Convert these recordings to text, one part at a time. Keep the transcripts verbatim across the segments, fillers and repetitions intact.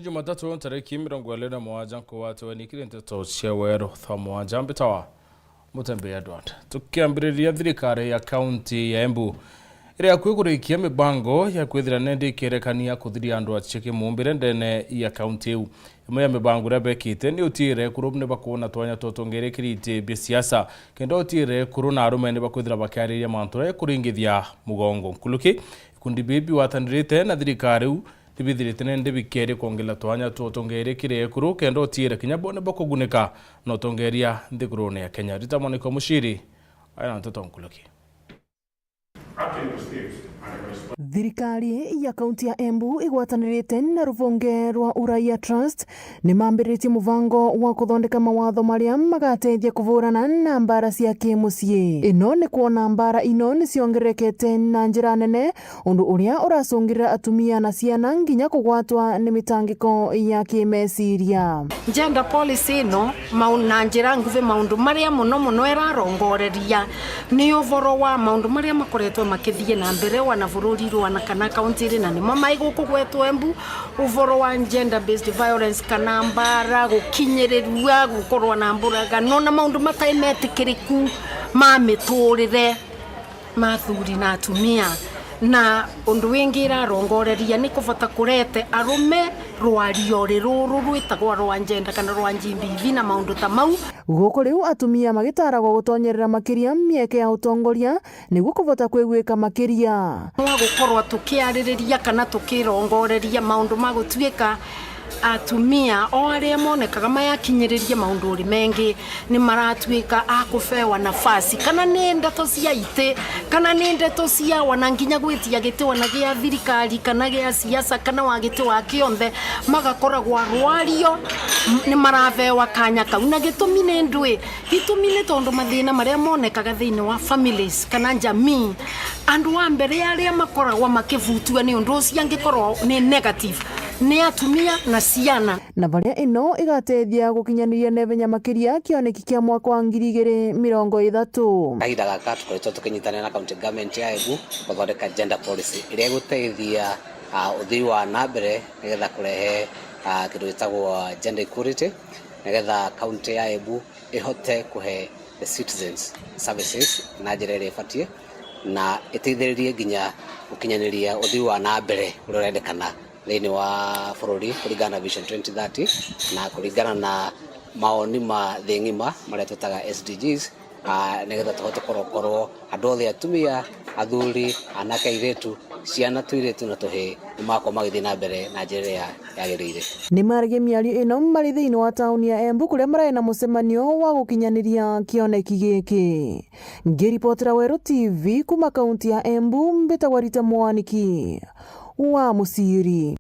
Jumatatu, ntariki mirongo iri na mugwanja, nkugwatwe ni kiri nteto cia weru thaa mugwanja, mbitawa Mutembe Edward. Tukiambiriria, thirikari ya kaunti ya Embu iri akui kurikia mibango ya kwithira nendi ikerekania kuthiria andu acia kimumbire ndene ya kaunti iu. Imwe ya mibango iria bekite ni utiire ekuru ni bakwona twanya twa utongeeria kiri iti bia siasa, kenda utiire ekuru na arume ni bakwithira bakiariria mantu ya kuringithia mugongo nkuruki. Ikundi bibi biwatanirite na thirikari iu ni bithirite nendi bikeeria kwongerera twanya twa utongeeria kiri ekuru, kenda utiire kinya bo ni bakugunika na utongeeria nthigurune ya Kenya. Rita Mwaniki wa Muciri ari na nteto nkuruki. Thirikari ya kaunti ya Embu igwatanirite na ruvonge rwa Uraia Trust ni mambiritie mubango wa kuthondeka mawatho maria magateethia kuvurana na mbara cia kimucii. Ino ni kwona mbara ino ni ciongererekete na njira nene, undu uria uracungirira atumia na ciana nginya kugwatwa ni mitangiko ya kimeciria. Gender policy ino, mau-, na njira nguvi, maundu maria mono mono irarongoreria ni uvoro wa maundu maria makoretwe makithii na mbere wana bururi rwana kana kaunti iri, na nimo mai guku gwetu Embu, uvoro wa gender based violence kana mbara, gukinyirirua, gukorwa na mburagano na maundu matai metikiriku ma miturire ma athuri na atumia. Na undu wingi irarongoreria ni kuvota kurete arume rwariori ruru rwitagwa rwa njenda kana rwa G B V na maundu ta mau. Guku riu atumia magitaragwa gutonyerera makiria mieke ya utongoria niguo kuvota kwiguika makiria. Nwa gukorwa tukiaririria kana tukirongoreria maundu ma gutuika atumia o aria monekaga mayakinyiririe maunduri mengi, ni maratuika a kubewa nafasi, kana ni ndeto cia iti, kana ni ndeto cia wana nginya gwitia giti wana gia thirikari, kana gia siasa, kana wa giti wa kionthe, magakoragwa rwario, m-, ni marabewa kanya kau. Na gitumi ni ndui, gitumi ni tondu mathina maria monekaga thiini wa families kana jamii, andu a mbere aria makoragwa makibutua ni undu ucio angikorwa ni negative, ni atumia na ciana. Na baria ino igateethia gukinyaniria na ihenya makiria kioneki kia mwaka wa ngiri igiri mirongo ithatu. Kahinda gaka tukoretwo tukinyitanira na county government ya Embu guthondeka gender policy iria iguteethia, ah, uthii wa na mbere nigetha kurehe, ah, kindu gitagwo gender equality, nigetha county ya Embu ihote kuhe the citizens services na njira iria ibatie, na iteithiririe nginya gukinyaniria uthii wa na mbere uria urendekana thiini wa bururi kuringana na Vision twenty thirty na kuringana na maoni ma thi ng'ima maria twitaga S D Gs, ah, nigetha tuhote korokorwo andu othe, atumia, athuri, anake, airitu, ciana, tuiritu na tuhii, ni makorwo magithii na mbere na njira iria yagirire. Ni maragia miario ino mari thiini wa tauni ya Embu, kuria marari na mucemanio wa gukinyaniria kioneki giki. Ngiripotera Weru T V kuma kaunti ya Embu, mbitagwa Rita Mwaniki wa Muciri.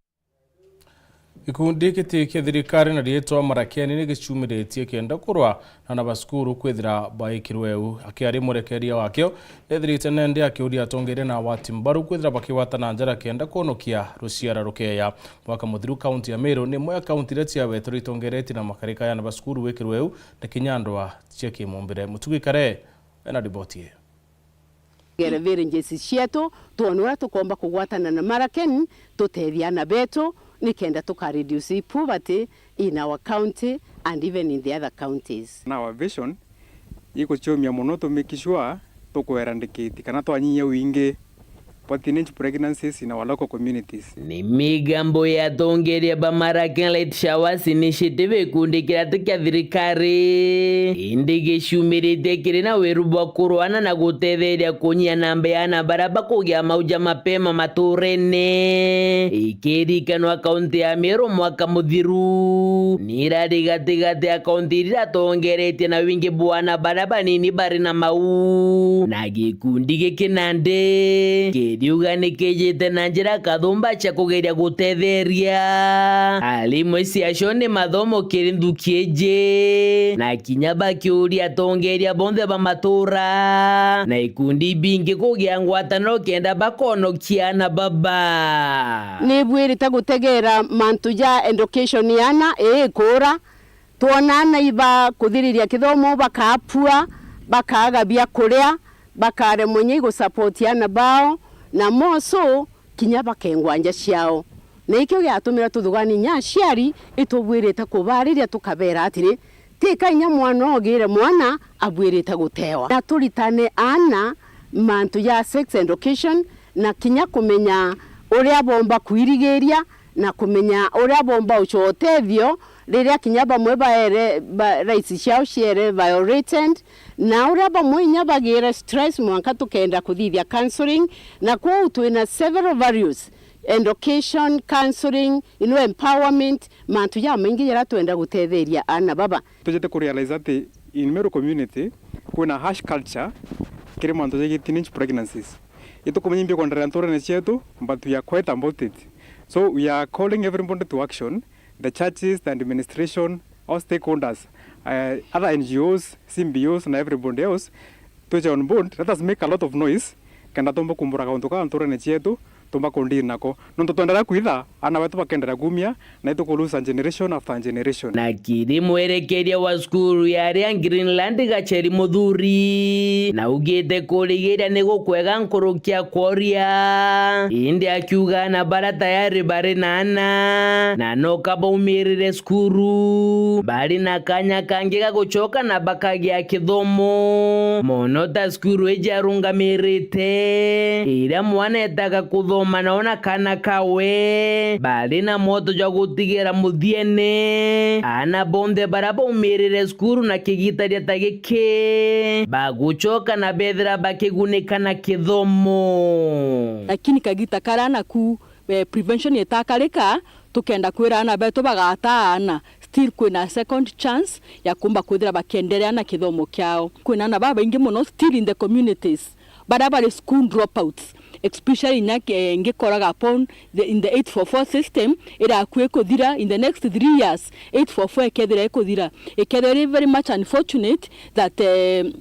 Gikundi giti kia thirikari na riitwa Marakeni ni gicumiritie kenda kurwa na ana ba cukuru kwithira baikirwe u. Akiaria mwerekeria wakio, nethirite nendi akiuria atongeria na agwati mbaru kwithira bakigwatana njara kenda kwonokia ruciara rukeya. Mwaka muthiru, kaunti ya Meru ni imwe ya kaunti iria ciawetwe itongeretie na makarika ya ana ba cukuru gwikirwe u na kinya ndwaa cia kimumbire. Mutugi Kare ena riboti iyo. Gere villages cietu, twone uria tukomba kugwatana na Marakeni, tutethie ana betu, nikenda tuka reduce poverty in our county and even in the other counties. Na our vision iguciumia mono to make sure tuku eradicate kana twanyihia wingi bwa teenage pregnancies in our local communities. Ni migambo ya atongeria ba Marakeni Light Showers Initiative, gikundi kiria ti kia thirikari, indi gicumiritie kiri na wiru bwa kurwana na gutetheria kunyia namba ya ana baria bakugia mauja mapema maturene. Ikirikanwa kaunti ya Meru mwaka muthiru ni irari gatigati ya kaunti iria iratongeretie na wingi bwa ana baria banini bari na mau. Na gikundi giki nandi kiriuga ni kijite na njira kathumba cia kugeria gutetheria arimu ciacio ni mathomo kiri nthuki iji, na kinya bakiuria atongeria bonthe ba matura na ikundi ibingi kugia ngwataniro kenda bakonokia ana baba. Nibwirite gutegera mantu ja education ya ana iikura. Twona ana iba kuthiriria kithomo bakapua, bakaaga bia kuria, bakaremwa inya igusupport ana bao, na moso kinya bakengwa nja ciao. Na ikio giatumire tuthugani inya aciari itubwirite kubaariria tukabeera atiri, ti ka inya mwana ugire mwana abwirite gutewa. Na turitane aana mantu ja sex education na kinya kumenya uria bomba kwirigiria na kumenya uria bomba ucwa utethio riria kinya bamwe baere ba, rights ciao ciere violated, na uria bamwe inya bagiire stress mwanka tukenda kuthithia counseling, na kwou twina several values, education, counseling, you know, empowerment, mantu jamaingi jaria twenda gutetheria aana baba. Tujite ku realize ati in Meru community kwina harsh culture kiri mantu ja teenage pregnancies. Itukumenya imbi kwenderea nturene cietu, but we are quiet about it. So we are calling everybody to action, the churches, the administration, all stakeholders, uh, other N G Os, C B Os na everybody else, twije on board, let us make a lot of noise, kenda tumba kumburaga untu kaa nturene cietu, tumba kundiri nako. Nontu twenderea kwitha, aana betu bakenderea kumia, na ituku lose generation after generation. Na kiri mwerekeria wa cukuru ya aria Greenland Gacheri Muthuri, na augite kurigiria ni gukwega nkuruki ya kworia, indi akiuga aana baria tayari bari na aana, na no kabaumirire cukuru, bari na kanya kangi ga gucoka na bakagia kithomo, mono ta cukuru iji arungamirite, iria mwana etaga kuthoma nao na kana kawe, bari na mwoto jwa gutigira muthiene. Aana bonthe baria baumirire cukuru na kigitaria ta giki, bagucoka na bethira bakigunika na kithomo. Lakini kagita karia naku, eh, prevention itakarika, tukenda kwira aana betu bagata aana, still kwina second chance ya kumba kwithira bakienderea na kithomo kiao. Kwina aana babaingi mono still in the communities, baria bari school dropouts, especially inya, eh, ngikoraga upon the, in the eight four four system iria akui kuthira in the next three years, eight four four ikethira ikuthira. Ikethira iri very much unfortunate that, eh,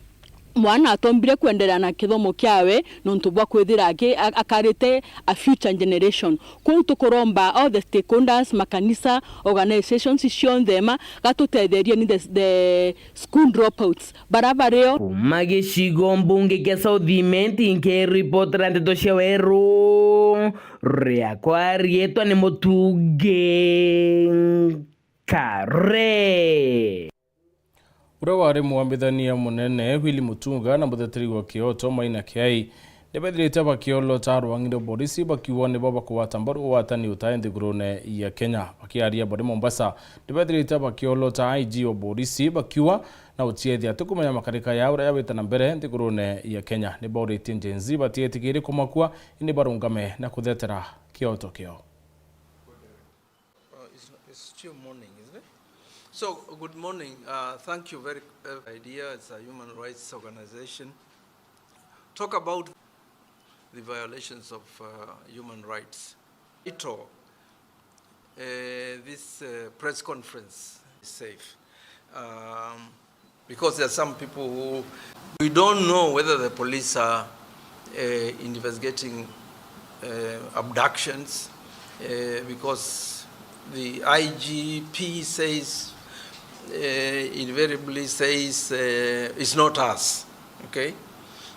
mwana atombire kwenderea na kithomo kiawe nontu bwa kwithira aki-, a-, akarite a future generation. Kwou tukuromba all the stakeholders, makanisa, organizations cionthe ma, gatutetherie ni the, the school dropouts bara bario. Kuma gicigo mbunge kia South Imenti, nkiripotera ndeto cia weru, riakwa riitwa ni Mutungi Kare. Uria wari mwambithania munene Willy Mutunga na mutheteri wa kioto Maina Kiai nibethirite bakiolota arwang'i rwa borisi bakiuga nibo bakugwata mbaru ugwatani utae nthigurune ya Kenya. Bakiaria bari Mombasa, nibethirite bakiolota I G wa borisi bakiuga na utiethia ati kumenya makarika ya uria yawite na mbere nthigurune ya Kenya. Nibauritie Gen Z batietigiri kumakua indi barungame na kuthetera kioto kiao. Uh, it's, it's still morning, isn't it? So, good morning. Uh, thank you very, uh, idea. It's a human rights organization. Talk about the violations of, uh, human rights. Ito, uh, this, uh, press conference is safe. Um, Because there are some people who, we don't know whether the police are, uh, investigating, uh, abductions, uh, because the I G P says, uh, invariably says, uh, "It's not us." Okay?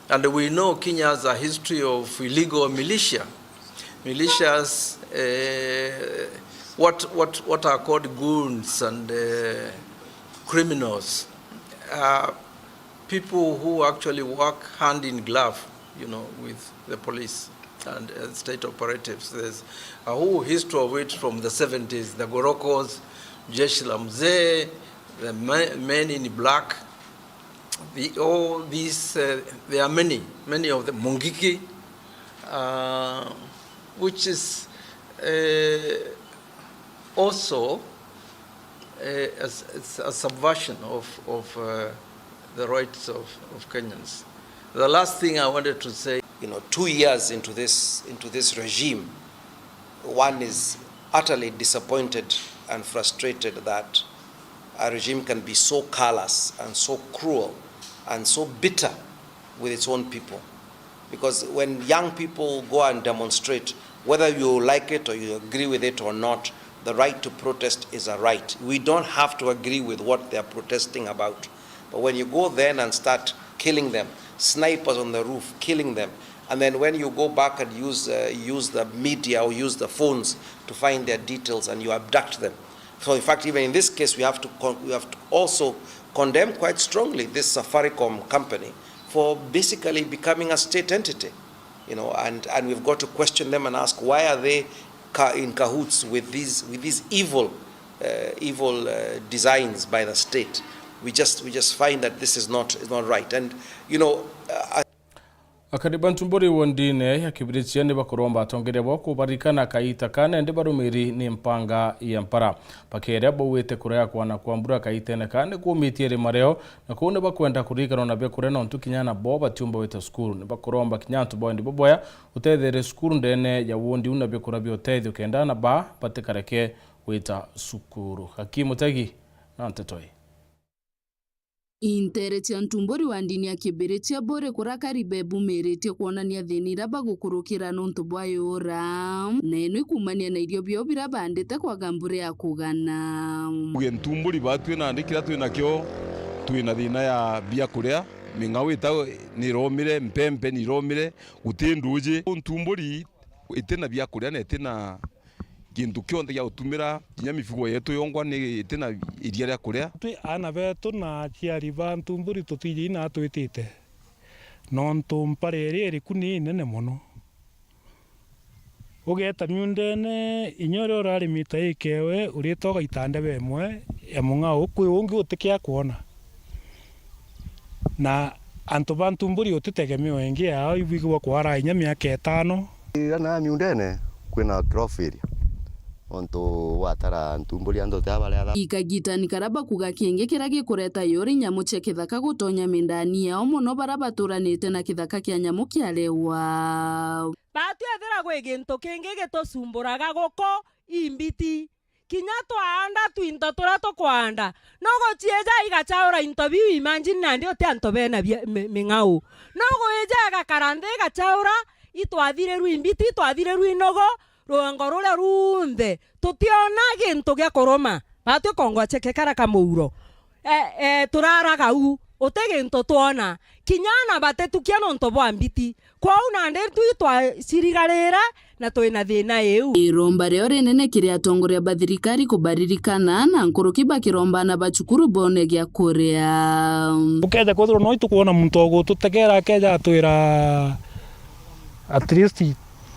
And we know Kenya has a history of illegal militia. Militias, uh, what, what, what are called goons and, uh, criminals, uh, people who actually work hand in glove, you know, with the police and, uh, state operatives. There's a whole history of it from the seventies, the Gorokos, Jeshi la Mzee, the me-, Men in Black. The, all these, uh, there are many, many of the Mungiki, uh, which is, uh, also, uh, a s-, it's a subversion of, of, uh, the rights of, of Kenyans. The last thing I wanted to say, you know, two years into this, into this regime, one is utterly disappointed and frustrated that a regime can be so callous and so cruel and so bitter with its own people. Because when young people go and demonstrate, whether you like it or you agree with it or not, the right to protest is a right. We don't have to agree with what they are protesting about. But when you go then and start killing them, snipers on the roof killing them, And then when you go back and use, uh, use the media or use the phones to find their details and you abduct them. So in fact, even in this case, we have to con-, we have to also condemn quite strongly this Safaricom company for basically becoming a state entity, you know, and, and we've got to question them and ask, why are they ca-, in cahoots with these, with these evil, uh, evil, uh, designs by the state? We just, we just find that this is not, is not right. And, you know, uh, I Akari ba Ntumburi wondine ya Kibirichia ni bakuromba atongeria bao kubaririkana kaita ka nandi barumiri ni mpanga ya mpara. Bakeria bauite kurea kwana kwa mbura kaitene ka ni kumitie rima reo, na kuu ni bakwenda kuririkanwa na biakuria nontu kinya ana bao batiumba gwita cukuru. Ni bakuromba kinya antu bao ni baboya utethere cukuru ndene ya wondi u na biakuria bia utethio kenda ana baa batikareke gwita cukuru. Aki Mutegi na nteto ii. Intere cia Ntumburi wa ndini ya Kibirichia buri kurakari bebumiritie kwonania thina iria bagukurukira nontu bwa yura, na ino ikumania na irio biao biria bandite kwaga mbura ya kugana. Uge Ntumburi batwi nandi kiria twinakio twina thina ya biakuria, ming'ao ita niromire, mpempe niromire, guti nduji. Ntumburi itina biakuria na itina gintu kionthe gia gutumira, kinya mifugo yetu yongwa ni itina iria ria kuria. Twi aana betu na aciari ba Ntumburi tutiji na twitite, nontu mpara iria iriku ni inene mono. Ugeeta miundene, inya uria urari mita ikewe, urita ugaita ndebe imwe ya mung'ao, kwi ungi utikia kwona. Na antu ba Ntumburi utitegemeo ingi yao ibwigagwa kwara inya miaka itano. Ira na miundene kwina crop failure, ontu watara Ntumburi antu tia baria tha. Ikagitani karia bakuga kingi kiria gikureta yuri nyamu cia kithaka gutonya mindani yao mono baria baturanite na kithaka kia nyamu kia Lewa. Batwethira gwi gintu kingi gitucumburaga guku imbiti. Kinya twaanda twinto turia tukwaanda, nuguciija igachaura into biu, imagine nandi uti antu bena bia-, mi-, ming'au. Nuguija igakara nthi igachaura, itwathirirwe imbiti, itwathirirwe inogo, ruongo ruria runthe, tutiona gintu gia kuruma. Batwi kongwa cheke kara ka muuro. E, e, turaraga u, uti gintu twona. Kinya ana batitukia nontu bwa mbiti. Kwou nandi twi twacirigarira na twina thina iu. Iromba rio rinene kiri atongoria ba thirikari kubaririkana na nkuruki bakiromba ana ba cukuru bone gia kuria. Ukeja kwithirwa no itukwona muntu wa gututegera akeja atwira, at least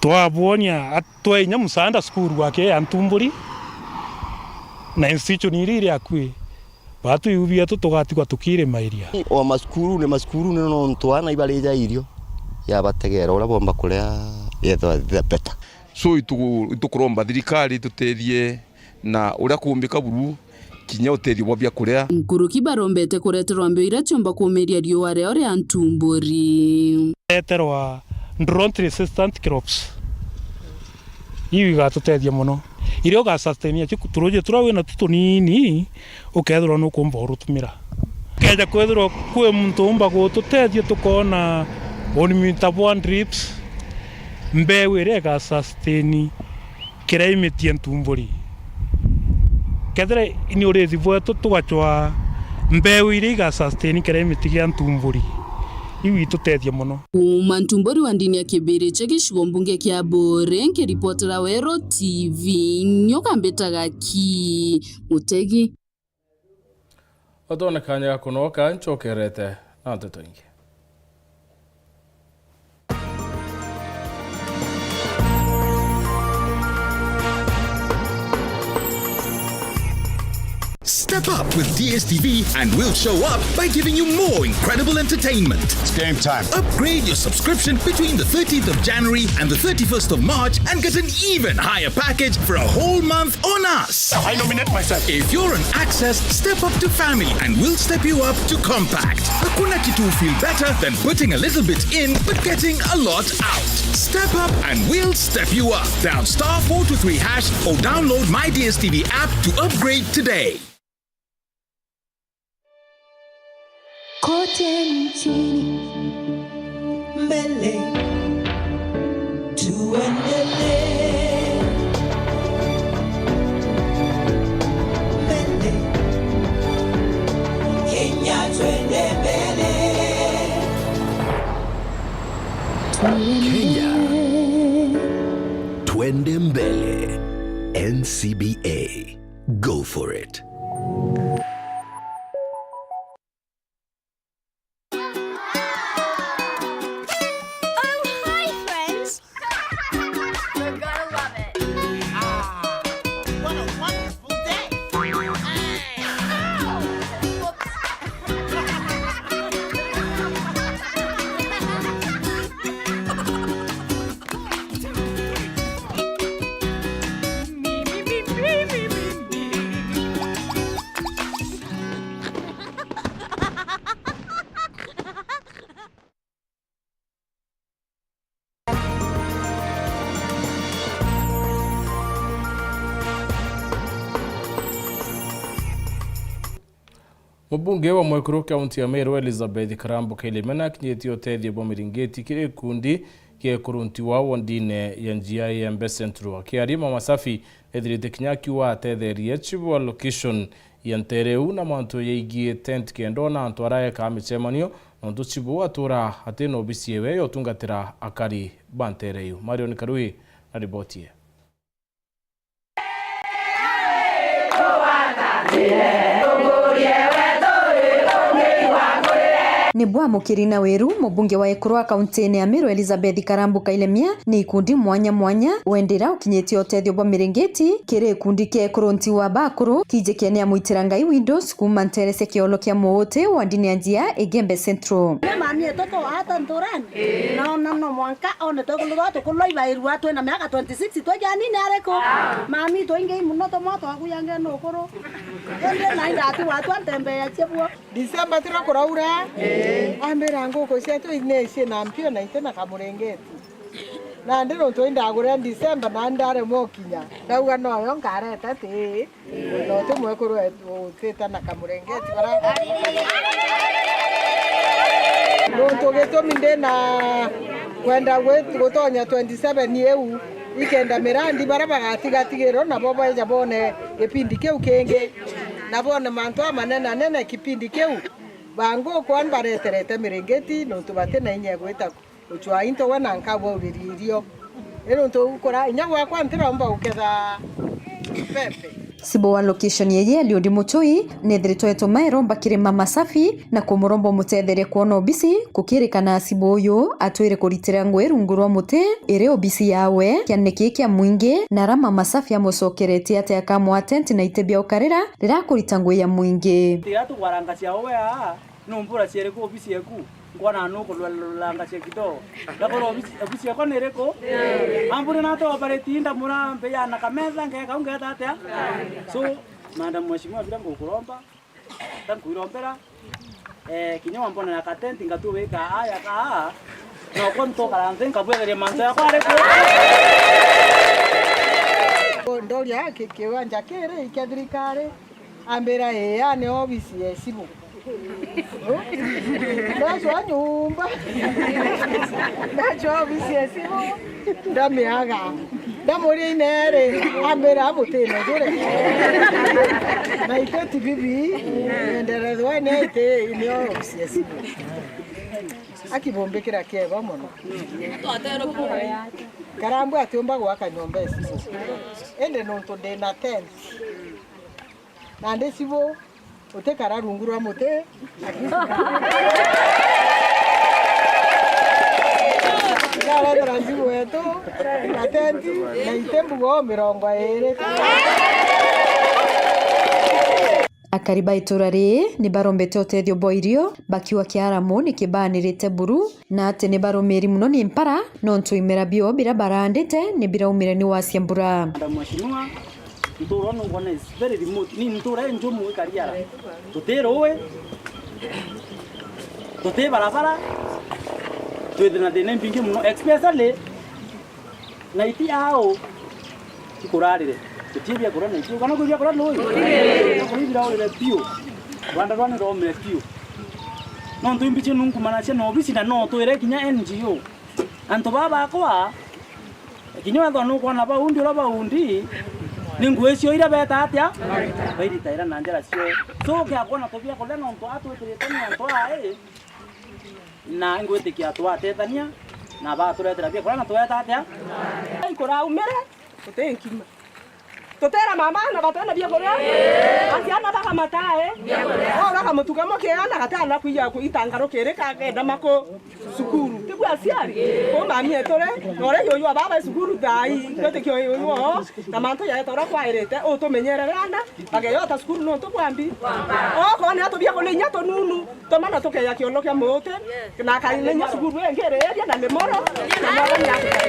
twabwonia, atwe inya musaanda cukuru gwake ya Ntumburi na institution iria iri akui. Baatwi iu bietu tugatigwa tukirima iria. O macukurune, macukurune nontu aana ibarija irio, yabategera uria bomba kuria yethwa the better. So ituku-, itukuromba thirikari itutethie na uria kuumbika buru kinya utethio bwa biakuria. Nkuruki barombete kureterwa mbeu iria ciumba kuumiria riua rio ria Ntumburi. Reterwa drought resistant crops. Iu igatutethia mono. Iria ugasustainia cio turuji turia wina tu tunini, ukethirwa nukumba urutumira. Ukeja kwithirwa kwi muntu umba gututethia tukoona urimi ta bwa drips, mbeu iria igasustain climate ya Ntumburi. Kethira ni urithi bwetu tugacwaa mbeu iria igasustain climate gia Ntumburi, iu itutethia mono. Kuuma Ntumburi wa ndini ya Kibirichia gicigo mbunge kia Buuri, nkiripotera Weru T V, nyoka mbitaga Ki Mutegi. Utone kanya ga kunoka, ncokerete na nteto ingi. Step up with D S T V and we'll show up by giving you more incredible entertainment. It's game time. Upgrade your subscription between the thirteenth of January and the thirty-first of March and get an even higher package for a whole month on us. I nominate myself. If you're on Access, step up to Family and we'll step you up to Compact. Hakuna kitu feel better than putting a little bit in but getting a lot out. Step up and we'll step you up. Dial star four two three hash or download My D S T V app to upgrade today. Kote nchini, mbele, tuendelee. Mbele, Kenya, twende mbele. Kenya, twende mbele. N C B A, go for it. Oh, hi, friends. You're gonna love it. Ah, what a wonderful day. Hey. Ow. Whoops. Mubunge wa mwekuru kaunti ya Meru, Elizabeth Karambu Kailemia, nakinyitie utethio bwa miringiti kiri gikundi kia ekurunti wa wondine ya Njia ya Igembe Central. Akiaria, Mama Safi ethirite kinya akiuga atetherie chief wa location ya nteere iu na mantu yaigie tent kenda ona antu araekaa micemanio, nontu chief uu atuura atina obisi ewe ya utungatira akari ba nteere iu. Marion Karui na riboti ii. Ni bwamukiri na wiru mubunge wa ekuru wa kauntiine ya Meru, Elizabeth Karambu Kailemia, ni ikundi mwanya mwanya wendira ukinyitie utethio bwa miringiti kiri ikundi kia ekuru nti wa bakuru, kijikene ya Mwitira Ngai Windows kuuma nteere cia kiolo kia Muuti wondine ya Njia Igembe Central. Mami eto to ata nturani? Na ona no mwanka one twekulu twa tukulwa ibairua twina miaka twenty-six, twi janini ariku? Mami twingi muno tumwe twakuyange nukuru. Indi na indatu watwa ntembeeacie buo. December tira kuraura. Ambira nguku cietu ine cina mpio na itina kamurengeti. Nandi nontu indagure December na ndaremwa ukinya. Ndauga noyo nkareta ti. Na uti mwekuru wetu utite na kamurengeti bara. Nontu gitumi ndi na kwenda gwi-, gutonya twenty-seven iu, ikenda mirandi bara bagatigatigirwo nabo beja bone gipindi kiu kingi, na bone mantu amanene anene kipindi kiu. Bangu kwa bareterete miringiti nontu bati na inya ya gwita gucwaa into we na nkabwauriria irio. Ri nontu ugukura, inya gwakwa ntiromba guketha mbembe. Sibo wa location yeye Eliudi Mutui nethiritwe etumae romba kiri Mama Safi na kumuromba umutetherie kwona obisi, kukirikana sibo uyu atwire kuritira ngui rungu rwa muti iri obisi yawe kianene kii kia mwingi, na ara Mama Safi amucokeretie ati akamwa tent na iti bia ukarira riria akurita ngui ya mwingi. Tiga tugwaranga cia uwe aa, numbura cieri ku obisi yeku. Nkwona nukululanga cia kidogo. Ndakorwo obisi, obisi yakwa ni iriku? Amburi nate operate ndamura mbeya na kametha ngeka ungeta atia? So, madam mheshimiwa, bila ngukuromba, tankuirombera, eh, kinya wambona ya katenti ngatuwika aya ka, no kwa ntokara nthi nkabwetheria mantu yakwa ariku? Ndoria ki-, kiwanja kiri kia thirikari. Ambira, "Ii, aa ni obisi ya Esibu." Ndacwa nyumba. Ndacwa obisi ya Esibu. Ndamiaga. Ndamuria inere. Ambira, "Amutine jure." Na itwe ti bibi. Enderethwa ni iti, ni obisi ya Esibu. Akibumbikira kiego mono. Karambu atiumba gwaka nyomba ya Esibu. Indi nontu ndina tent. Nandi Sibu, utikara rungu rwa muti. Ndarethera Sibu wetu, na tenti, na ite mbugo mirongo iri. Akari ba itura riri ni barombete utethio bwa irio, bakiuga kiaramu ni kibaanirite buru, na ati ni barumiri mono ni mpara, nontu imera bio biria baraandite ni biraumire ni wacia mbura. Madam Mheshimiwa, Ntuura unu ngwona is very remote. Ni ntuura injumu ikari ara. Tuti ruui, tuti barabara, twithira na thina imbingi mono, especially night au ikurarire. Tuti biakuria night au. Kana kwi biakuria nui? Kwi biraurire biu. Rwanda rwani rwaumire biu. Nontu imbichi nunkumanacia na obisi na no twire kinya N G O. Antu baa bakwa, kinya wethwa nukwona baundi uria baundi, ni ngui cio iria beta atia? Bairitaira na njara cio. So, ukiakwona tubia kuria nontu atwitirite ni antu ai, na ngwitikia twatetania, Na baturetera biakuria na tweta atia? Ikuraumire, tuti nkima. Tutera mama na batena biakuria. Asiana bakamatae. Ora kamutuka mukiana gatana kuija kuita ngarukiri kagenda maku cukuru. Tibu aciari. Ko mami etore, nore yuyu ababa cukuru thai. Kwetikio yuyu o. Na mantu yaeta uria kwairite, utumenyerere ana, bageyota cukuru nontu bwa mbi. Okorwo ni atubia kune inya tununu, tumana tukeya kiondo kia muti, na kaina inya cukuru ingi iri eria na Limuru, na Mwathani atutetherie.